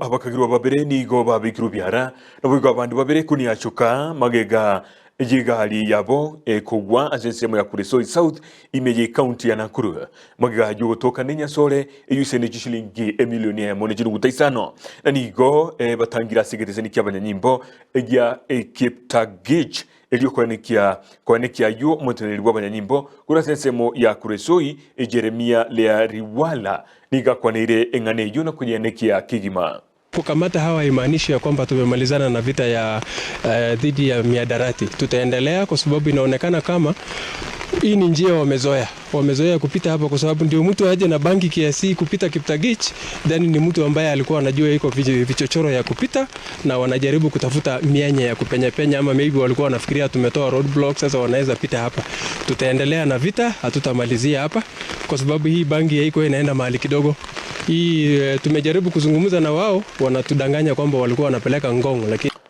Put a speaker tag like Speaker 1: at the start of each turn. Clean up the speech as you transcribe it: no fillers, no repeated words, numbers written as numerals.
Speaker 1: Abakagirwa babere nigo babikirwe biara naboigo abandi babere kuniachoka magega yegari yabo ekogwa ase ensemo ya Kuresoi South ime ye county ya Nakuru. Magega yogotoka nenyasore eyuise ne chishilingi emilioni emo ne chinuguta isano na nigo batangira ase egetesani kia abanyanyimbo gia Kiptagich erio koenekia koenekia ayio omoteneneri bw'abanyanyimbo korwa ase ensemo ya Kuresoi Jeremia Leariwala nigo akwaneire eng'ana eyio na koyenekia kegima.
Speaker 2: Kukamata hawa haimaanishi ya kwamba tumemalizana na vita ya dhidi ya mihadarati. Tutaendelea kwa sababu inaonekana kama hii ni njia wamezoea, wamezoea kupita hapa, kwa sababu ndio mtu aje na bangi kiasi kupita Kiptagich, then ni mtu ambaye alikuwa anajua iko vichochoro ya kupita, na wanajaribu kutafuta mianya ya kupenya penya, ama maybe walikuwa wanafikiria tumetoa roadblock, sasa wanaweza pita hapa. Tutaendelea na vita, hatutamalizia hapa, kwa sababu hii bangi haiko inaenda mahali kidogo. Hii tumejaribu kuzungumza na wao, wanatudanganya kwamba walikuwa wanapeleka Ngong, lakini